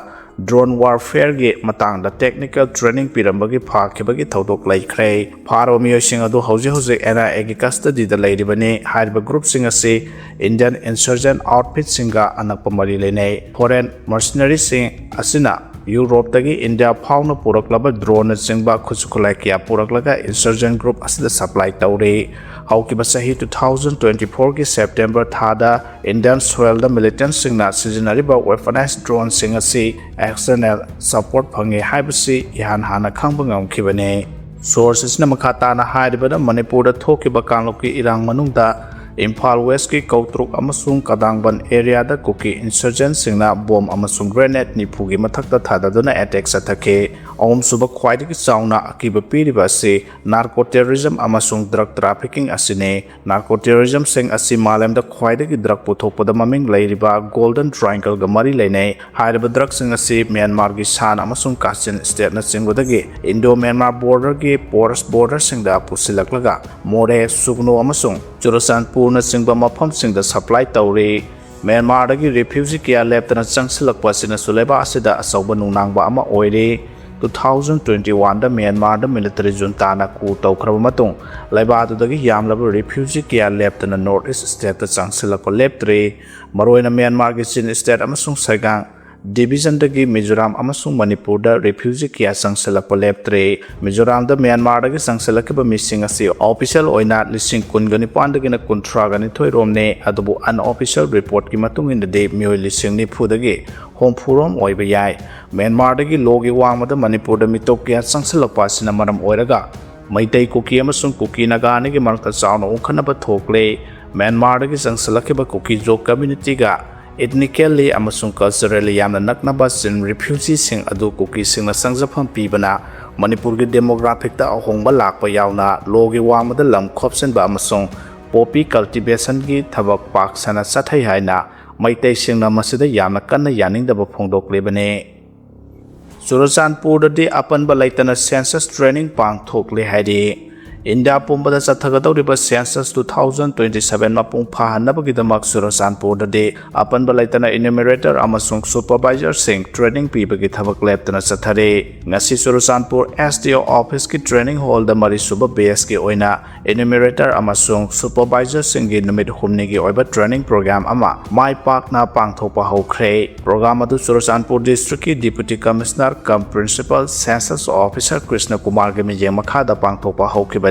drone warfareꯒꯤ ꯃꯇꯥꯡꯗ technical training ꯄꯤꯔꯝꯕꯒꯤ ꯐꯥꯈꯤꯕꯒꯤ ꯊꯧꯗꯣꯛ ꯂꯩꯈ꯭ꯔꯦ꯫ ꯐꯥꯔꯕ ꯃꯤꯑꯣꯏꯁꯤꯡ ꯑꯗꯨ ꯍꯧꯖꯤꯛ ꯍꯧꯖꯤꯛ N I Aꯒꯤ custodyꯗ ꯂꯩꯔꯤꯕꯅꯤ꯫ ꯍꯥꯏꯔꯤꯕ groupꯁꯤꯡ ꯑꯁꯤ Indian insurgent outfitꯁꯤꯡꯒ ꯑꯅꯛꯄ ꯃꯔꯤ ꯂꯩꯅꯩ꯫ Foreign mercenaryꯁꯤꯡ ꯑꯁꯤꯅ ꯌꯨꯔꯣꯞꯇꯒꯤ ꯏꯟꯗꯤꯌꯥ ꯐꯥꯎꯅ ꯄꯨꯔꯛꯂꯕ droneꯅꯆꯤꯡꯕ ꯈꯨꯠꯁꯨ ꯈꯨꯠꯂꯥꯏ ꯀꯌꯥ ꯄꯨꯔꯛꯂꯒ insurgent group ꯑꯁꯤꯗ supply ꯇꯧꯔꯤ꯫ ꯍꯧꯈꯤꯕ ꯆꯍꯤ two thousand twenty fourꯒꯤ September ꯊꯥꯗ Indian soilꯗ militantꯁꯤꯡꯅ ꯁꯤꯖꯤꯟꯅꯔꯤꯕ weaponized droneꯁꯤꯡ ꯑꯁꯤ external support ꯐꯪꯉꯤ ꯍꯥꯏꯕꯁꯤ ꯏꯍꯥꯟ ꯍꯥꯟꯅ ꯈꯪꯕ ꯉꯝꯈꯤꯕꯅꯤ꯫ Source ꯑꯁꯤꯅ ꯃꯈꯥ ꯇꯥꯅ ꯍꯥꯏꯔꯤꯕꯗ, ꯃꯅꯤꯄꯨꯔꯗ ꯊꯣꯛꯈꯤꯕ ꯀꯥꯡꯂꯨꯞꯀꯤ ꯏꯔꯥꯡ ꯃꯅꯨꯡꯗ ꯏꯝꯐꯥꯜ Westꯀꯤ ꯀꯧꯇ꯭ꯔꯨꯛ ꯑꯃꯁꯨꯡ ꯀꯗꯥꯡꯕꯟ areaꯗ ꯀꯨꯀꯤ insurgentꯁꯤꯡꯅ bomb ꯑꯃꯁꯨꯡ grenade ꯅꯤꯐꯨꯒꯤ ꯃꯊꯛꯇ ꯊꯥꯗꯗꯨꯅ attack ꯆꯠꯊꯈꯤ꯫ ꯑꯍꯨꯝꯁꯨꯕ ꯈ꯭ꯋꯥꯏꯗꯒꯤ ꯆꯥꯎꯅ ꯑꯀꯤꯕ ꯄꯤꯔꯤꯕ ꯑꯁꯤ narco terrorism ꯑꯃꯁꯨꯡ drug trafficking ꯑꯁꯤꯅꯤ꯫ Narco terrorismꯁꯤꯡ ꯑꯁꯤ ꯃꯥꯂꯦꯝꯗ ꯈ꯭ꯋꯥꯏꯗꯒꯤ drug ꯄꯨꯊꯣꯛꯄꯗ ꯃꯃꯤꯡ ꯂꯩꯔꯤꯕ Golden Triangleꯒ ꯃꯔꯤ ꯂꯩꯅꯩ꯫ ꯍꯥꯏꯔꯤꯕ drugꯁꯤꯡ ꯑꯁꯤ ꯃ꯭ꯌꯥꯟꯃꯥꯔꯒꯤ Shan ꯑꯃꯁꯨꯡ Kachin stateꯅꯆꯤꯡꯕꯗꯒꯤ Indo-Myanmar borderꯒꯤ porous borderꯁꯤꯡꯗ ꯄꯨꯁꯤꯜꯂꯛꯂꯒ Moreh, Sugnu ꯑꯃꯁꯨꯡ ꯆꯨꯔꯆꯥꯟꯄꯨꯔꯅꯆꯤꯡꯕ ꯃꯐꯝꯁꯤꯡꯗ supply ꯇꯧꯔꯤ꯫ ꯃ꯭ꯌꯥꯟꯃꯥꯔꯗꯒꯤ refugee ꯀꯌꯥ ꯂꯦꯞꯇꯅ ꯆꯪꯁꯤꯜꯂꯛꯄ ꯑꯁꯤꯅꯁꯨ ꯂꯩꯕꯥꯛ ꯑꯁꯤꯗ ꯑꯆꯧꯕ ꯅꯨꯡꯅꯥꯡꯕ ꯑꯃ ꯑꯣꯏꯔꯤ꯫ Two thousand twenty oneꯗ ꯃ꯭ꯌꯥꯟꯃꯥꯔꯗ military juntaꯅ coup ꯇꯧꯈ꯭ꯔꯕ ꯃꯇꯨꯡ, ꯂꯩꯕꯥꯛ ꯑꯗꯨꯗꯒꯤ ꯌꯥꯝꯂꯕ refugee ꯀꯌꯥ ꯂꯦꯞꯇꯅ North East stateꯇ ꯆꯪꯁꯤꯜꯂꯛꯄ ꯂꯦꯞꯇ꯭ꯔꯤ꯫ ꯃꯔꯨꯑꯣꯏꯅ ꯃ꯭ꯌꯥꯟꯃꯥꯔꯒꯤ Chin state ꯑꯃꯁꯨꯡ ꯁꯩꯒꯥꯡ divisionꯗꯒꯤ ꯃꯤꯖꯣꯔꯥꯝ ꯑꯃꯁꯨꯡ ꯃꯅꯤꯄꯨꯔꯗ refugee ꯀꯌꯥ ꯆꯪꯁꯤꯜꯂꯛꯄ ꯂꯦꯞꯇ꯭ꯔꯤ꯫ ꯃꯤꯖꯣꯔꯥꯝꯗ ꯃ꯭ꯌꯥꯟꯃꯥꯔꯗꯒꯤ ꯆꯪꯁꯤꯜꯂꯛꯈꯤꯕ ꯃꯤꯁꯤꯡ ꯑꯁꯤ official ꯑꯣꯏꯅ ꯂꯤꯁꯤꯡ ꯀꯨꯟꯒ ꯅꯤꯄꯥꯟꯗꯒꯤꯅ ꯀꯨꯟꯊ꯭ꯔꯥꯒ ꯅꯤꯊꯣꯏ ꯔꯣꯝꯅꯤ, ꯑꯗꯨꯕꯨ unofficial reportꯀꯤ ꯃꯇꯨꯡ ꯏꯟꯅꯗꯤ ꯃꯤꯑꯣꯏ ꯂꯤꯁꯤꯡ ꯅꯤꯐꯨꯗꯒꯤ ꯍꯨꯝꯐꯨ ꯔꯣꯝ ꯑꯣꯏꯕ ꯌꯥꯏ꯫ ꯃ꯭ꯌꯥꯟꯃꯥꯔꯗꯒꯤ ꯂꯣꯒꯤ ꯋꯥꯡꯃꯗ ꯃꯅꯤꯄꯨꯔꯗ ꯃꯤꯇꯣꯞ ꯀꯌꯥ ꯆꯪꯁꯤꯜꯂꯛꯄ ꯑꯁꯤꯅ ꯃꯔꯝ ꯑꯣꯏꯔꯒ ꯃꯩꯇꯩ, ꯀꯨꯀꯤ ꯑꯃꯁꯨꯡ ꯀꯨꯀꯤ ꯅꯥꯒꯥ ꯑꯅꯤꯒꯤ ꯃꯔꯛꯇ ꯆꯥꯎꯅ ꯎꯪꯈꯠꯅꯕ ꯊꯣꯛꯂꯦ꯫ ꯃ꯭ꯌꯥꯟꯃꯥꯔꯗꯒꯤ ꯆꯪꯁꯤꯜꯂꯛꯈꯤꯕ ꯀꯨꯀꯤ ꯖꯣ communityꯒ ethnically ꯑꯃꯁꯨꯡ culturally ꯌꯥꯝꯅ ꯅꯛꯅꯕ Chin refugeeꯁꯤꯡ ꯑꯗꯨ ꯀꯨꯀꯤꯁꯤꯡꯅ ꯆꯪꯖꯐꯝ ꯄꯤꯕꯅ ꯃꯅꯤꯄꯨꯔꯒꯤ demographicꯇ ꯑꯍꯣꯡꯕ ꯂꯥꯛꯄ ꯌꯥꯎꯅ ꯂꯣꯒꯤ ꯋꯥꯡꯃꯗ ꯂꯝ ꯈꯣꯞꯆꯤꯟꯕ ꯑꯃꯁꯨꯡ poppy cultivationꯒꯤ ꯊꯕꯛ ꯄꯥꯛ ꯁꯟꯅ ꯆꯠꯊꯩ ꯍꯥꯏꯅ ꯃꯩꯇꯩꯁꯤꯡꯅ ꯃꯁꯤꯗ ꯌꯥꯝꯅ ꯀꯟꯅ ꯌꯥꯅꯤꯡꯗꯕ ꯐꯣꯡꯗꯣꯛꯂꯤꯕꯅꯤ꯫ ꯆꯨꯔꯆꯥꯟꯄꯨꯔꯗꯗꯤ ꯑꯄꯟꯕ ꯂꯩꯇꯅ ꯁꯦꯟꯁꯁ ꯇ꯭ꯔꯦꯅꯤꯡ ꯄꯥꯡꯊꯣꯛꯂꯤ ꯍꯥꯏꯔꯤ꯫ ꯏꯟꯗꯤꯌꯥ ꯄꯨꯝꯕꯗ ꯆꯠꯊꯒꯗꯧꯔꯤꯕ census two thousand twenty seven ꯃꯄꯨꯡ ꯐꯥꯍꯟꯅꯕꯒꯤꯗꯃꯛ ꯆꯨꯔꯆꯥꯟꯄꯨꯔꯗꯗꯤ ꯑꯄꯟꯕ ꯂꯩꯇꯅ ꯏꯅ꯭ꯌꯨꯃꯔꯦꯇꯔ ꯑꯃꯁꯨꯡ ꯁꯨꯄꯔꯚꯥꯏꯖꯔꯁꯤꯡ ꯇ꯭ꯔꯦꯅꯤꯡ ꯄꯤꯕꯒꯤ ꯊꯕꯛ ꯂꯦꯞꯇꯅ ꯆꯠꯊꯔꯤ꯫ ꯉꯁꯤ ꯆꯨꯔꯆꯥꯟꯄꯨꯔ ꯑꯦꯁ ꯗꯤ ꯑꯣ ꯑꯣꯐꯤꯁꯀꯤ ꯇ꯭ꯔꯦꯅꯤꯡ ꯍꯣꯜꯗ ꯃꯔꯤꯁꯨꯕ ꯕꯦꯁꯀꯤ ꯑꯣꯏꯅ ꯏꯅ꯭ꯌꯨꯃꯔꯦꯇꯔ ꯑꯃꯁꯨꯡ ꯁꯨꯄꯔꯚꯥꯏꯖꯔꯁꯤꯡꯒꯤ ꯅꯨꯃꯤꯠ ꯍꯨꯝꯅꯤꯒꯤ ꯑꯣꯏꯕ ꯇ꯭ꯔꯦꯅꯤꯡ ꯄ꯭ꯔꯣꯒ꯭ꯔꯥꯝ ꯑꯃ ꯃꯥꯏ ꯄꯥꯛꯅ ꯄꯥꯡꯊꯣꯛꯄ ꯍꯧꯈ꯭ꯔꯦ꯫ ꯄ꯭ꯔꯣꯒ꯭ꯔꯥꯝ ꯑꯗꯨ ꯆꯨꯔꯆꯥꯟꯄꯨꯔ ꯗꯤꯁꯇ꯭ꯔꯤꯛꯀꯤ ꯗꯤꯄ꯭ꯌꯨꯇꯤ ꯀꯃꯤꯁꯅꯔ ꯀꯝ ꯄ꯭ꯔꯤꯟꯁꯤꯄꯜ ꯁꯦꯟꯁꯁ ꯑꯣꯐꯤꯁꯔ ꯀ꯭ꯔꯤꯁꯅ ꯀꯨꯃꯥꯔꯒꯤ ꯃꯤꯠꯌꯦꯡ ꯃꯈꯥꯗ ꯄꯥꯡꯊꯣꯛꯄ ꯍꯧꯈꯤꯕꯅꯤ꯫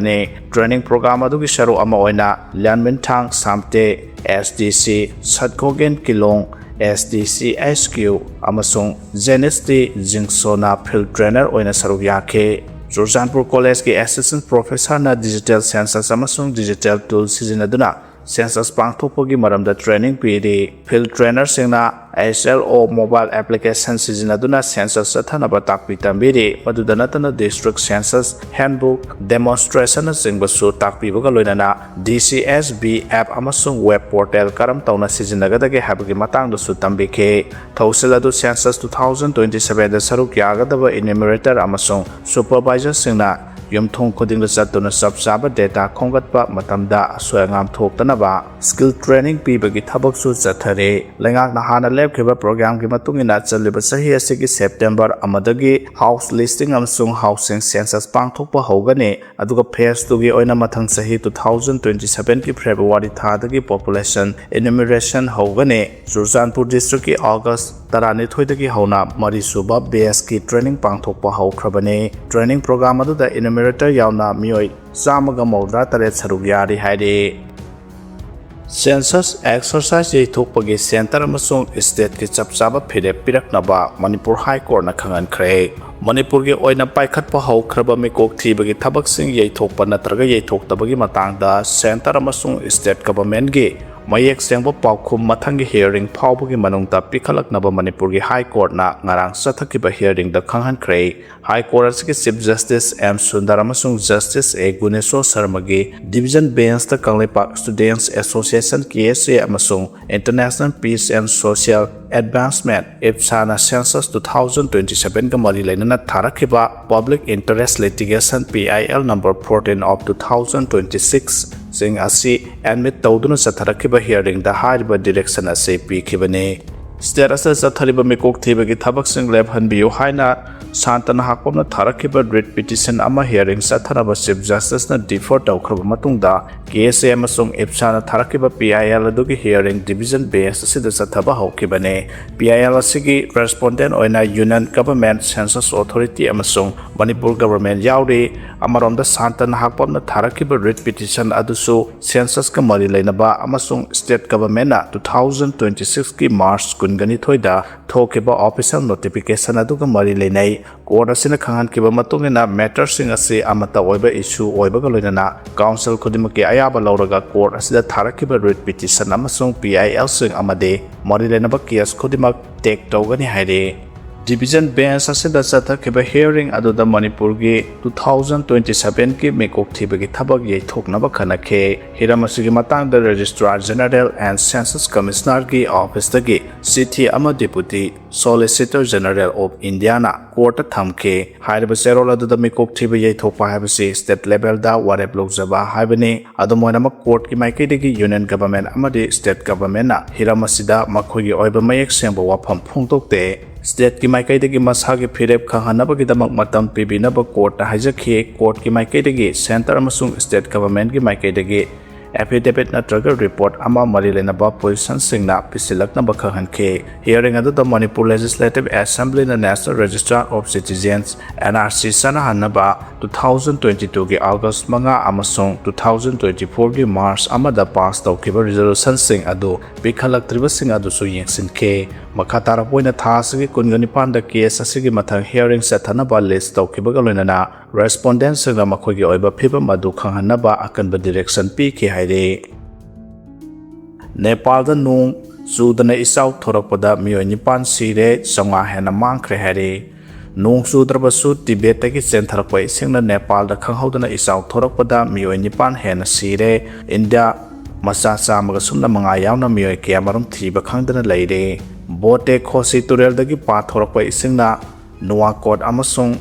ꯇ꯭ꯔꯦꯅꯤꯡ ꯄ꯭ꯔꯣꯒ꯭ꯔꯥꯝ ꯑꯗꯨꯒꯤ ꯁꯔꯨꯛ ꯑꯃ ꯑꯣꯏꯅ ꯂꯤꯌꯥꯟꯃꯤꯟꯊꯥꯡ ꯁꯥꯝꯇꯦ, ꯑꯦꯁ ꯗꯤ ꯁꯤ, ꯁꯠꯈꯣꯒꯦꯟ ꯀꯤꯂꯣꯡ, ꯑꯦꯁ ꯗꯤ ꯁꯤ ꯑꯩꯆ ꯀ꯭ꯌꯨ, ꯑꯃꯁꯨꯡ ꯖꯦꯅꯤꯁ ꯇꯤ ꯖꯤꯡꯁꯣꯅ ꯐꯤꯜꯗ ꯇ꯭ꯔꯦꯅꯔ ꯑꯣꯏꯅ ꯁꯔꯨꯛ ꯌꯥꯈꯤ꯫ ꯆꯨꯔꯆꯥꯟꯄꯨꯔ ꯀꯣꯂꯦꯖꯀꯤ ꯑꯦꯁꯤꯁꯇꯦꯟꯠ ꯄ꯭ꯔꯣꯐꯦꯁꯔꯅ ꯗꯤꯖꯤꯇꯦꯜ ꯁꯦꯟꯁꯁ ꯑꯃꯁꯨꯡ ꯗꯤꯖꯤꯇꯦꯜ ꯇꯨꯜ ꯁꯤꯖꯤꯟꯅꯗꯨꯅ ꯁꯦꯟꯁꯁ ꯄꯥꯡꯊꯣꯛꯄꯒꯤ ꯃꯔꯝꯗ ꯇ꯭ꯔꯦꯅꯤꯡ ꯄꯤꯔꯤ꯫ ꯐꯤꯜꯗ ꯇ꯭ꯔꯦꯅꯔꯁꯤꯡꯅ ꯑꯩꯆ ꯑꯦꯜ ꯑꯣ ꯃꯣꯕꯥꯏꯜ ꯑꯦꯄ꯭ꯂꯤꯀꯦꯁꯟ ꯁꯤꯖꯤꯟꯅꯗꯨꯅ ꯁꯦꯟꯁꯁ ꯆꯠꯊꯅꯕ ꯇꯥꯛꯄꯤ ꯇꯝꯕꯤꯔꯤ꯫ ꯃꯗꯨꯗ ꯅꯠꯇꯅ ꯗꯤꯁꯇ꯭ꯔꯤꯛ ꯁꯦꯟꯁꯁ ꯍꯦꯟꯕꯨꯛ, ꯗꯦꯃꯣꯟꯁꯇ꯭ꯔꯦꯁꯟꯅꯆꯤꯡꯕꯁꯨ ꯇꯥꯛꯄꯤꯕꯒ ꯂꯣꯏꯅꯅ ꯗꯤ ꯁꯤ ꯑꯦꯁ ꯕꯤ ꯑꯦꯞ ꯑꯃꯁꯨꯡ ꯋꯦꯕ ꯄꯣꯔꯇꯦꯜ ꯀꯔꯝ ꯇꯧꯅ ꯁꯤꯖꯤꯟꯅꯒꯗꯒꯦ ꯍꯥꯏꯕꯒꯤ ꯃꯇꯥꯡꯗꯁꯨ ꯇꯝꯕꯤꯈꯤ꯫ ꯊꯧꯁꯤꯜ ꯑꯗꯨ ꯁꯦꯟꯁꯁ ꯇꯨ ꯊꯥꯎꯖꯟ ꯇ꯭ꯋꯦꯟꯇꯤ ꯁꯚꯦꯟꯗ ꯁꯔꯨꯛ ꯌꯥꯒꯗꯕ ꯏꯅ꯭ꯌꯨꯃꯔꯦꯇꯔ ꯑꯃꯁꯨꯡ ꯁꯨꯄꯔꯚꯥꯏꯖꯔꯁꯤꯡꯅ ꯌꯨꯝꯊꯣꯡ ꯈꯨꯗꯤꯡꯗ ꯆꯠꯇꯨꯅ ꯆꯞ ꯆꯥꯕ ꯗꯦꯇꯥ ꯈꯣꯝꯒꯠꯄ ꯃꯇꯝꯗ ꯑꯁꯣꯏ ꯑꯉꯥꯝ ꯊꯣꯛꯇꯅꯕ ꯁ꯭ꯀꯤꯜ ꯇ꯭ꯔꯦꯅꯤꯡ ꯄꯤꯕꯒꯤ ꯊꯕꯛꯁꯨ ꯆꯠꯊꯔꯤ꯫ ꯂꯩꯉꯥꯛꯅ ꯍꯥꯟꯅ ꯂꯦꯞꯈꯤꯕ ꯄ꯭ꯔꯣꯒ꯭ꯔꯥꯝꯒꯤ ꯃꯇꯨꯡ ꯏꯟꯅ ꯆꯠꯂꯤꯕ ꯆꯍꯤ ꯑꯁꯤꯒꯤ ꯁꯦꯞꯇꯦꯝꯕꯔ ꯑꯃꯗꯒꯤ ꯍꯥꯎꯁ ꯂꯤꯁꯇꯤꯡ ꯑꯃꯁꯨꯡ ꯍꯥꯎꯁꯤꯡ ꯁꯦꯟꯁꯁ ꯄꯥꯡꯊꯣꯛꯄ ꯍꯧꯒꯅꯤ, ꯑꯗꯨꯒ ꯐꯦꯁ ꯇꯨꯒꯤ ꯑꯣꯏꯅ ꯃꯊꯪ ꯆꯍꯤ ꯇꯨ ꯊꯥꯎꯖꯟ ꯇ꯭ꯋꯦꯟꯇꯤ ꯁꯚꯦꯟꯒꯤ ꯐꯦꯕ꯭ꯔꯨꯋꯥꯔꯤ ꯊꯥꯗꯒꯤ ꯄꯣꯄꯨꯂꯦꯁꯟ ꯏꯅ꯭ꯌꯨꯃꯔꯦꯁꯟ ꯍꯧꯒꯅꯤ꯫ ꯆꯨꯔꯆꯥꯟꯄꯨꯔ ꯗꯤꯁꯇ꯭ꯔꯤꯛꯀꯤ ꯑꯣꯒꯁ ꯇꯔꯥꯅꯤꯊꯣꯏꯗꯒꯤ ꯍꯧꯅ ꯃꯔꯤꯁꯨꯕ ꯕꯦꯁꯀꯤ ꯇ꯭ꯔꯦꯅꯤꯡ ꯄꯥꯡꯊꯣꯛꯄ ꯍꯧꯈ꯭ꯔꯕꯅꯤ꯫ ꯇ꯭ꯔꯦꯅꯤꯡ ꯄ꯭ꯔꯣꯒ꯭ꯔꯥꯝ ꯑꯗꯨꯗ ꯏꯅ꯭ꯌꯨꯃꯔꯦꯇꯔ ꯌꯥꯎꯅ ꯃꯤꯑꯣꯏ ꯆꯥꯝꯃꯒ ꯃꯧꯗ꯭ꯔꯥ ꯇꯔꯦꯠ ꯁꯔꯨꯛ ꯌꯥꯔꯤ ꯍꯥꯏꯔꯤ꯫ ꯁꯦꯟꯁꯁ ꯑꯦꯛꯁꯔꯁꯥꯏꯖ ꯌꯩꯊꯣꯛꯄꯒꯤ ꯁꯦꯟꯇꯔ ꯑꯃꯁꯨꯡ ꯁ꯭ꯇꯦꯠꯀꯤ ꯆꯞ ꯆꯥꯕ ꯐꯤꯔꯦꯞ ꯄꯤꯔꯛꯅꯕ ꯃꯅꯤꯄꯨꯔ ꯍꯥꯏ ꯀꯣꯔꯠꯅ ꯈꯪꯍꯟꯈ꯭ꯔꯦ꯫ ꯃꯅꯤꯄꯨꯔꯒꯤ ꯑꯣꯏꯅ ꯄꯥꯏꯈꯠꯄ ꯍꯧꯈ꯭ꯔꯕ ꯃꯤꯀꯣꯛ ꯊꯤꯕꯒꯤ ꯊꯕꯛꯁꯤꯡ ꯌꯩꯊꯣꯛꯄ ꯅꯠꯇ꯭ꯔꯒ ꯌꯩꯊꯣꯛꯇꯕꯒꯤ ꯃꯇꯥꯡꯗ ꯁꯦꯟꯇꯔ ꯑꯃꯁꯨꯡ ꯁ꯭ꯇꯦꯠ ꯒꯚꯔꯟꯃꯦꯟꯠꯀꯤ ꯃꯌꯦꯛ ꯁꯦꯡꯕ ꯄꯥꯎꯈꯨꯝ ꯃꯊꯪꯒꯤ ꯍꯤꯌꯔꯤꯡ ꯐꯥꯎꯕꯒꯤ ꯃꯅꯨꯡꯗ ꯄꯤꯈꯠꯂꯛꯅꯕ ꯃꯅꯤꯄꯨꯔꯒꯤ ꯍꯥꯏ ꯀꯣꯔꯠꯅ ꯉꯔꯥꯡ ꯆꯠꯊꯈꯤꯕ ꯍꯤꯌꯔꯤꯡꯗ ꯈꯪꯍꯟꯈ꯭ꯔꯦ꯫ ꯍꯥꯏ ꯀꯣꯔꯠ ꯑꯁꯤꯒꯤ ꯆꯤꯐ ꯖꯁꯇꯤꯁ ꯑꯦꯝ ꯁꯨꯟꯗꯔ ꯑꯃꯁꯨꯡ ꯖꯁꯇꯤꯁ ꯑꯦ ꯒꯨꯅꯦꯁꯣꯔ ꯁꯔꯃꯒꯤ division bench Kangleipak students association, K S A, ꯑꯃꯁꯨꯡ international peace and social Advancement, ꯏꯞꯁꯥꯅ Census two thousand twenty seven ꯒ ꯃꯔꯤ ꯂꯩꯅꯅ ꯊꯥꯔꯛꯈꯤꯕ Public Interest Litigation P I L number fourteen of two thousand twenty six ꯁꯤꯡ ꯑꯁꯤ admit ꯇꯧꯗꯨꯅ ꯆꯠꯊꯔꯛꯈꯤꯕ hearing ꯗ ꯍꯥꯏꯔꯤꯕ direction ꯑꯁꯤ ꯄꯤꯈꯤꯕꯅꯤ꯫ State ꯑꯁꯤꯗ ꯆꯠꯊꯔꯤꯕ ꯃꯤꯀꯣꯛ ꯊꯤꯕꯒꯤ ꯊꯕꯛꯁꯤꯡ ꯂꯦꯞꯍꯟꯕꯤꯌꯨ ꯍꯥꯏꯅ ꯁꯥꯟꯇꯅ ꯍꯥꯛꯄꯝꯅ ꯊꯥꯔꯛꯈꯤꯕ writ petition ꯑꯃ hearing ꯆꯠꯊꯅꯕ Chief Justice ꯅ defer ꯇꯧꯈ꯭ꯔꯕ ꯃꯇꯨꯡꯗ, K S A ꯑꯃꯁꯨꯡ ꯏꯞꯁꯥꯅ ꯊꯥꯔꯛꯈꯤꯕ P I L ꯑꯗꯨꯒꯤ hearing division bench ꯑꯁꯤꯗ ꯆꯠꯊꯕ ꯍꯧꯈꯤꯕꯅꯤ꯫ P I L ꯑꯁꯤꯒꯤ respondent ꯑꯣꯏꯅ Union Government, Census Authority ꯑꯃꯁꯨꯡ ꯃꯅꯤꯄꯨꯔ government ꯌꯥꯎꯔꯤ꯫ ꯑꯃꯔꯣꯝꯗ ꯁꯥꯟꯇꯅ ꯍꯥꯛꯄꯝꯅ ꯊꯥꯔꯛꯈꯤꯕ writ petition ꯑꯗꯨꯁꯨ census ꯀ ꯃꯔꯤ ꯂꯩꯅꯕ ꯑꯃꯁꯨꯡ state government ꯅ two thousand twenty six ꯀꯤ March ꯀꯨꯟꯒ ꯅꯤꯊꯣꯏꯗ ꯊꯣꯛꯈꯤꯕ official notification ꯑꯗꯨꯒ ꯃꯔꯤ ꯂꯩꯅꯩ꯫ Court ꯑꯁꯤꯅ ꯈꯪꯍꯟꯈꯤꯕ ꯃꯇꯨꯡ ꯏꯟꯅ, matter ꯁꯤꯡ ꯑꯁꯤ ꯑꯃꯠꯇ ꯑꯣꯏꯕ issue ꯑꯣꯏꯕꯒ ꯂꯣꯏꯅꯅ counsel ꯈꯨꯗꯤꯡꯃꯛꯀꯤ ꯑꯌꯥꯕ ꯂꯧꯔꯒ court ꯑꯁꯤꯗ ꯊꯥꯔꯛꯈꯤꯕ writ petition ꯑꯃꯁꯨꯡ P I L ꯁꯤꯡ ꯑꯃꯗꯤ ꯃꯔꯤ ꯂꯩꯅꯕ case ꯈꯨꯗꯤꯡꯃꯛ take ꯇꯧꯒꯅꯤ ꯍꯥꯏꯔꯤ꯫ Division bench ꯑꯁꯤꯗ ꯆꯠꯊꯈꯤꯕ hearing ꯑꯗꯨꯗ ꯃꯅꯤꯄꯨꯔꯒꯤ two thousand twenty seven ꯒꯤ ꯃꯤꯀꯣꯛ ꯊꯤꯕꯒꯤ ꯊꯕꯛ ꯌꯩꯊꯣꯛꯅꯕ ꯈꯟꯅꯈꯤ꯫ ꯍꯤꯔꯝ ꯑꯁꯤꯒꯤ ꯃꯇꯥꯡꯗ Registrar General and Census Commissioner ꯒꯤ office ꯇꯒꯤ ꯆꯤꯊꯤ ꯑꯃ Deputy Solicitor General of India ꯅ court ꯇ ꯊꯝꯈꯤ꯫ ꯍꯥꯏꯔꯤꯕ ꯆꯦꯔꯣꯜ ꯑꯗꯨꯗ ꯃꯤꯀꯣꯛ ꯊꯤꯕ ꯌꯩꯊꯣꯛꯄ ꯍꯥꯏꯕꯁꯤ state level ꯗ ꯋꯥꯔꯦꯞ ꯂꯧꯖꯕ ꯍꯥꯏꯕꯅꯤ꯫ ꯑꯗꯨꯝ ꯑꯣꯏꯅꯃꯛ, court ꯀꯤ ꯃꯥꯏꯀꯩꯗꯒꯤ Union Government ꯑꯃꯗꯤ state government ꯅ ꯍꯤꯔꯝ ꯑꯁꯤꯗ ꯃꯈꯣꯏꯒꯤ ꯑꯣꯏꯕ ꯃꯌꯦꯛ ꯁꯦꯡꯕ ꯋꯥꯐꯝ ꯐꯣꯡꯗꯣꯛꯇꯦ꯫ State ꯀꯤ ꯃꯥꯏꯀꯩꯗꯒꯤ ꯃꯁꯥꯒꯤ ꯐꯤꯔꯦꯞ ꯈꯪꯍꯟꯅꯕꯒꯤꯗꯃꯛ ꯃꯇꯝ ꯄꯤꯕꯤꯅꯕ court ꯇ ꯍꯥꯏꯖꯈꯤ꯫ Court ꯀꯤ ꯃꯥꯏꯀꯩꯗꯒꯤ centre ꯑꯃꯁꯨꯡ state government ꯀꯤ ꯃꯥꯏꯀꯩꯗꯒꯤ affidavit ꯅꯠꯇ꯭ꯔꯒ report ꯑꯃ ꯃꯔꯤ ꯂꯩꯅꯕ position ꯁꯤꯡꯅ ꯄꯤꯁꯤꯜꯂꯛꯅꯕ ꯈꯪꯍꯟꯈꯤ꯫ Hearing ꯑꯗꯨꯗ Manipur Legislative Assembly ꯅ National Register of Citizens, N R C, ꯆꯠꯅꯍꯟꯅꯕ two thousand twenty two ꯒꯤ August ꯃꯉꯥ ꯑꯃꯁꯨꯡ two thousand twenty four ꯒꯤ March ꯑꯃꯗ pass ꯇꯧꯈꯤꯕ resolution ꯁꯤꯡ ꯑꯗꯨ ꯄꯤꯈꯠꯂꯛꯇ꯭ꯔꯤꯕꯁꯤꯡ ꯑꯗꯨꯁꯨ ꯌꯦꯡꯁꯤꯟꯈꯤ꯫ ꯃꯈꯥ ꯇꯥꯔꯛꯄ ꯑꯣꯏꯅ, ꯊꯥ ꯑꯁꯤꯒꯤ ꯀꯨꯟꯒ ꯅꯤꯄꯥꯟꯗ case ꯑꯁꯤꯒꯤ ꯃꯊꯪ hearing ꯆꯠꯊꯅꯕ list ꯇꯧꯈꯤꯕꯒ ꯂꯣꯏꯅꯅ respondent ꯁꯤꯡꯅ ꯃꯈꯣꯏꯒꯤ ꯑꯣꯏꯕ ꯐꯤꯕꯝ ꯑꯗꯨ ꯈꯪꯍꯟꯅꯕ ꯑꯀꯟꯕ direction ꯄꯤꯈꯤ ꯍꯥꯏꯔꯤ꯫ ꯅꯦꯄꯥꯜꯗ ꯅꯣꯡ ꯆꯨꯗꯅ ꯏꯆꯥꯎ ꯊꯣꯔꯛꯄꯗ ꯃꯤꯑꯣꯏ ꯅꯤꯄꯥꯟ ꯁꯤꯔꯦ, ꯆꯥꯝꯃꯉꯥ ꯍꯦꯟꯅ ꯃꯥꯡꯈ꯭ꯔꯦ ꯍꯥꯏꯔꯤ꯫ ꯅꯣꯡ ꯆꯨꯗ꯭ꯔꯕꯁꯨ ꯇꯤꯕꯦꯠꯇꯒꯤ ꯆꯦꯟꯊꯔꯛꯄ ꯏꯁꯤꯡꯅ ꯅꯦꯄꯥꯜꯗ ꯈꯪꯍꯧꯗꯅ ꯏꯆꯥꯎ ꯊꯣꯔꯛꯄꯗ ꯃꯤꯑꯣꯏ ꯅꯤꯄꯥꯟ ꯍꯦꯟꯅ ꯁꯤꯔꯦ꯫ ꯏꯟꯗꯤꯌꯥ ꯃꯆꯥ ꯆꯥꯝꯃꯒ ꯁꯨꯞꯅ ꯃꯉꯥ ꯌꯥꯎꯅ ꯃꯤꯑꯣꯏ ꯀꯌꯥꯃꯔꯨꯝ ꯊꯤꯕ ꯈꯪꯗꯅ ꯂꯩꯔꯦ꯫ ꯕꯣꯇꯦ ꯈꯣꯁꯤ ꯇꯨꯔꯦꯜꯗꯒꯤ ꯄꯥꯊꯣꯔꯛꯄ ꯏꯁꯤꯡꯅ ꯅꯨꯋꯥꯀꯣꯠ ꯑꯃꯁꯨꯡ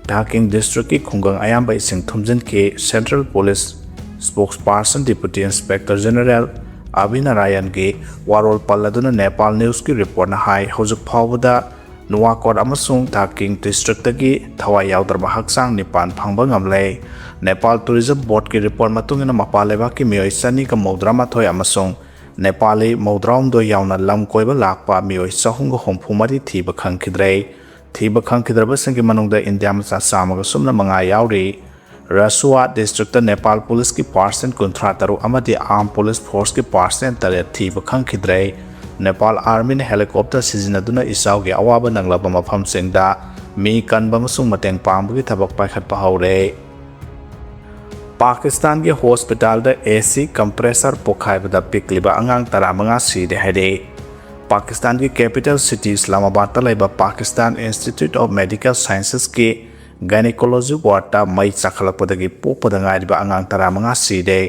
ꯙꯥꯀꯤꯡ ꯗꯤꯁꯇ꯭ꯔꯤꯛꯀꯤ ꯈꯨꯡꯒꯪ ꯑꯌꯥꯝꯕ ꯏꯁꯤꯡ ꯊꯨꯝꯖꯤꯟꯈꯤ꯫ Central Police Spokesperson Deputy Inspector General ꯑꯚꯤꯅꯥꯔꯥꯌꯟꯒꯤ ꯋꯥꯔꯣꯜ ꯄꯜꯂꯗꯨꯅ ꯅꯦꯄꯥꯜ ꯅ꯭ꯌꯨꯁꯀꯤ ꯔꯤꯄꯣꯔꯠꯅ ꯍꯥꯏ, ꯍꯧꯖꯤꯛ ꯐꯥꯎꯕꯗ ꯅꯨꯋꯥꯀꯣꯠ ꯑꯃꯁꯨꯡ ꯙꯥꯀꯤꯡ ꯗꯤꯁꯇ꯭ꯔꯤꯛꯇꯒꯤ ꯊꯋꯥꯏ ꯌꯥꯎꯗ꯭ꯔꯕ ꯍꯛꯆꯥꯡ ꯅꯤꯄꯥꯟ ꯐꯪꯕ ꯉꯝꯂꯦ꯫ ꯅꯦꯄꯥꯜ ꯇꯨꯔꯤꯖꯝ ꯕꯣꯔꯗꯀꯤ ꯔꯤꯄꯣꯔꯠ ꯃꯇꯨꯡ ꯏꯟꯅ ꯃꯄꯥꯟ ꯂꯩꯕꯥꯛꯀꯤ ꯃꯤꯑꯣꯏ ꯆꯅꯤꯒ ꯃꯧꯗ꯭ꯔꯥ ꯃꯥꯊꯣꯏ ꯑꯃꯁꯨꯡ ꯅꯦꯄꯥꯂꯤ ꯃꯧꯗ꯭ꯔꯥꯍꯨꯝꯗꯣꯏ ꯌꯥꯎꯅ ꯂꯝ ꯀꯣꯏꯕ ꯂꯥꯛꯄ ꯃꯤꯑꯣꯏ ꯆꯍꯨꯝꯒ ꯍꯨꯝꯐꯨ ꯃꯔꯤ ꯊꯤꯕ ꯈꯪꯈꯤꯗ꯭ꯔꯦ꯫ ꯊꯤꯕ ꯈꯪꯈꯤꯗ꯭ꯔꯕꯁꯤꯡꯒꯤ ꯃꯅꯨꯡꯗ ꯏꯟꯗꯤꯌꯥ ꯃꯆꯥ ꯆꯥꯝꯃꯒ ꯁꯨꯞꯅ ꯃꯉꯥ ꯌꯥꯎꯔꯤ꯫ ꯔꯁꯨꯋꯥ ꯗꯤꯁꯇ꯭ꯔꯤꯛꯇ ꯅꯦꯄꯥꯜ ꯄꯨꯂꯤꯁꯀꯤ ꯄꯥꯔꯁꯟ ꯀꯨꯟꯊ꯭ꯔꯥ ꯇꯔꯨꯛ ꯑꯃꯗꯤ ꯑꯥꯔꯝ ꯄꯨꯂꯤꯁ ꯐꯣꯔꯁꯀꯤ ꯄꯥꯔꯁꯟ ꯇꯔꯦꯠ ꯊꯤꯕ ꯈꯪꯈꯤꯗ꯭ꯔꯦ꯫ ꯅꯦꯄꯥꯜ ꯑꯥꯔꯃꯤꯅ ꯍꯦꯂꯤꯀꯣꯞꯇꯔ ꯁꯤꯖꯤꯟꯅꯗꯨꯅ ꯏꯆꯥꯎꯒꯤ ꯑꯋꯥꯕ ꯅꯪꯂꯕ ꯃꯐꯝꯁꯤꯡꯗ ꯃꯤ ꯀꯟꯕ ꯑꯃꯁꯨꯡ ꯃꯇꯦꯡ ꯄꯥꯡꯕꯒꯤ ꯊꯕꯛ ꯄꯥꯏꯈꯠꯄ ꯍꯧꯔꯦ꯫ ꯄꯥꯀꯤꯁꯇꯥꯟꯒꯤ ꯍꯣꯁꯄꯤꯇꯥꯜꯗ AC compressor ꯄꯣꯈꯥꯏꯕꯗ ꯄꯤꯛꯂꯤꯕ ꯑꯉꯥꯡ ꯇꯔꯥꯃꯉꯥ ꯁꯤꯔꯦ ꯍꯥꯏꯔꯦ꯫ ꯄꯥꯀꯤꯁꯇꯥꯟꯒꯤ capital city ꯏꯁꯂꯥꯃꯥꯕꯥꯗꯇ ꯂꯩꯕ Pakistan Institute of Medical Sciences ꯀꯤ gynecology ward ꯇ ꯃꯩ ꯆꯥꯛꯈꯠꯂꯛꯄꯗꯒꯤ ꯄꯣꯛꯄꯗ ꯉꯥꯏꯔꯤꯕ ꯑꯉꯥꯡ ꯇꯔꯥꯃꯉꯥ ꯁꯤꯔꯦ꯫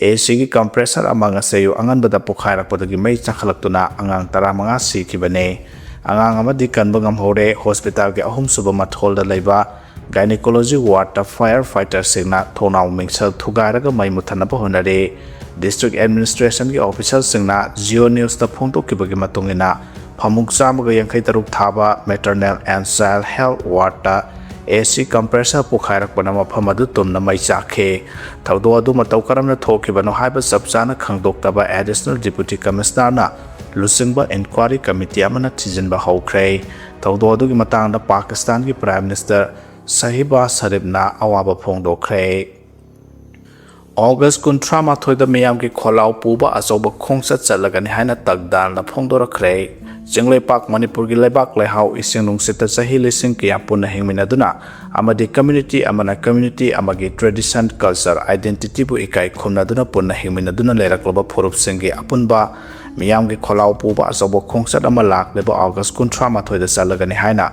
AC ꯒꯤ compressor ꯑꯃ ꯉꯁꯤ ꯑꯌꯨꯛ ꯑꯉꯟꯕꯗ ꯄꯣꯈꯥꯏꯔꯛꯄꯗꯒꯤ ꯃꯩ ꯆꯥꯛꯈꯠꯂꯛꯇꯨꯅ ꯑꯉꯥꯡ ꯇꯔꯥꯃꯉꯥ ꯁꯤꯈꯤꯕꯅꯦ꯫ ꯑꯉꯥꯡ ꯑꯃꯗꯤ ꯀꯟꯕ ꯉꯝꯍꯧꯔꯦ꯫ ꯍꯣꯁꯄꯤꯇꯥꯜꯒꯤ ꯑꯍꯨꯝꯁꯨꯕ ꯃꯊꯣꯜꯗ ꯂꯩꯕ gynecology ward ꯇ fire fighter ꯁꯤꯡꯅ ꯊꯣꯡꯅꯥꯎ ꯃꯤꯡꯁꯦꯜ ꯊꯨꯒꯥꯏꯔꯒ ꯃꯩ ꯃꯨꯊꯠꯅꯕ ꯍꯣꯠꯅꯔꯤ꯫ District administration ꯒꯤ official ꯁꯤꯡꯅ Jio News ꯇ ꯐꯣꯡꯗꯣꯛꯈꯤꯕꯒꯤ ꯃꯇꯨꯡ ꯏꯟꯅ, ꯐꯃꯨꯡ ꯆꯥꯝꯃꯒ ꯌꯥꯡꯈꯩ ꯇꯔꯨꯛ ꯊꯥꯕ Maternal and Child Health Ward ꯇ AC compressor ꯄꯣꯈꯥꯏꯔꯛꯄꯅ ꯃꯐꯝ ꯑꯗꯨ ꯇꯨꯝꯅ ꯃꯩ ꯆꯥꯛꯈꯤ꯫ ꯊꯧꯗꯣꯛ ꯑꯗꯨ ꯃꯇꯧ ꯀꯔꯝꯅ ꯊꯣꯛꯈꯤꯕꯅꯣ ꯍꯥꯏꯕ ꯆꯞ ꯆꯥꯅ ꯈꯪꯗꯣꯛꯇꯕ Additional Deputy Commissioner ꯅ ꯂꯨꯆꯤꯡꯕ inquiry committee ꯑꯃꯅ ꯊꯤꯖꯤꯟꯕ ꯍꯧꯈ꯭ꯔꯦ꯫ ꯊꯧꯗꯣꯛ ꯑꯗꯨꯒꯤ ꯃꯇꯥꯡꯗ ꯄꯥꯀꯤꯁꯇꯥꯟꯒꯤ Prime Minister ꯁꯍꯤꯕꯥ ꯁꯔꯤꯐꯅ ꯑꯋꯥꯕ ꯐꯣꯡꯗꯣꯛꯈ꯭ꯔꯦ꯫ ꯑꯣꯒꯁ ꯀꯨꯟꯊ꯭ꯔꯥ ꯃꯥꯊꯣꯏꯗ ꯃꯤꯌꯥꯝꯒꯤ ꯈꯣꯜꯂꯥꯎ ꯄꯨꯕ ꯑꯆꯧꯕ ꯈꯣꯡꯆꯠ ꯆꯠꯂꯒꯅꯤ ꯍꯥꯏꯅ ꯇꯛꯗꯥꯜꯅ ꯐꯣꯡꯗꯣꯔꯛꯈ꯭ꯔꯦ꯫ ꯆꯤꯡꯂꯩꯄꯥꯛ ꯃꯅꯤꯄꯨꯔꯒꯤ ꯂꯩꯕꯥꯛ ꯂꯩꯍꯥꯎ, ꯏꯁꯤꯡ ꯅꯨꯡꯁꯤꯠꯇ ꯆꯍꯤ ꯂꯤꯁꯤꯡ ꯀꯌꯥ ꯄꯨꯟꯅ ꯍꯤꯡꯃꯤꯟꯅꯗꯨꯅ ꯑꯃꯗꯤ community ꯑꯃꯅ community ꯑꯃꯒꯤ tradition, culture, identity ꯕꯨ ꯏꯀꯥꯏ ꯈꯨꯝꯅꯗꯨꯅ ꯄꯨꯟꯅ ꯍꯤꯡꯃꯤꯟꯅꯗꯨꯅ ꯂꯩꯔꯛꯂꯕ ꯐꯨꯔꯨꯞꯁꯤꯡꯒꯤ ꯑꯄꯨꯟꯕ ꯃꯤꯌꯥꯝꯒꯤ ꯈꯣꯜꯂꯥꯎ ꯄꯨꯕ ꯑꯆꯧꯕ ꯈꯣꯡꯆꯠ ꯑꯃ ꯂꯥꯛꯂꯤꯕ ꯑꯣꯒꯁ ꯀꯨꯟꯊ꯭ꯔꯥ ꯃꯥꯊꯣꯏꯗ ꯆꯠꯂꯒꯅꯤ ꯍꯥꯏꯅ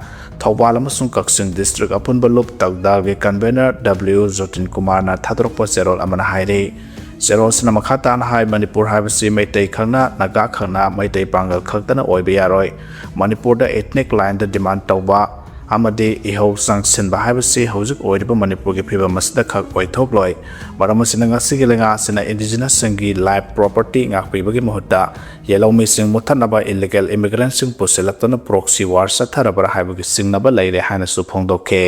ꯊꯧꯕꯥꯜ ꯑꯃꯁꯨꯡ ꯀꯛꯆꯤꯡ district ꯑꯄꯨꯟꯕ ꯂꯨꯞ ꯇꯛꯗꯥꯜꯒꯤ convener W ꯖꯣꯇꯤꯟ ꯀꯨꯃꯥꯔꯅ ꯊꯥꯗꯣꯔꯛꯄ ꯆꯦꯔꯣꯜ ꯑꯃꯅ ꯍꯥꯏꯔꯤ꯫ ꯆꯦꯔꯣꯜꯁꯤꯅ ꯃꯈꯥ ꯇꯥꯅ ꯍꯥꯏ, ꯃꯅꯤꯄꯨꯔ ꯍꯥꯏꯕꯁꯤ ꯃꯩꯇꯩ ꯈꯛꯅ, ꯅꯥꯒꯥ ꯈꯛꯅ, ꯃꯩꯇꯩ ꯄꯥꯡꯒꯜ ꯈꯛꯇꯅ ꯑꯣꯏꯕ ꯌꯥꯔꯣꯏ꯫ ꯃꯅꯤꯄꯨꯔꯗ ethnic lineꯗ demand ꯇꯧꯕ ꯑꯃꯗꯤ ꯏꯍꯧ ꯆꯪꯁꯤꯟꯕ ꯍꯥꯏꯕꯁꯤ ꯍꯧꯖꯤꯛ ꯑꯣꯏꯔꯤꯕ ꯃꯅꯤꯄꯨꯔꯒꯤ ꯐꯤꯕꯝ ꯑꯁꯤꯗ ꯈꯛ ꯑꯣꯏꯊꯣꯛꯂꯣꯏ꯫ ꯃꯔꯝ ꯑꯁꯤꯅ ꯉꯁꯤꯒꯤ ꯂꯩꯉꯥꯛ ꯑꯁꯤꯅ indigenousꯁꯤꯡꯒꯤ life property ꯉꯥꯛꯄꯤꯕꯒꯤ ꯃꯍꯨꯠꯇ ꯌꯦꯜꯍꯧꯃꯤꯁꯤꯡ ꯃꯨꯠꯊꯠꯅꯕ illegal immigrantꯁꯤꯡ ꯄꯨꯁꯤꯜꯂꯛꯇꯨꯅ proxy war ꯆꯠꯊꯔꯕ꯭ꯔꯥ ꯍꯥꯏꯕꯒꯤ ꯆꯤꯡꯅꯕ ꯂꯩꯔꯦ ꯍꯥꯏꯅꯁꯨ ꯐꯣꯡꯗꯣꯛꯈꯤ꯫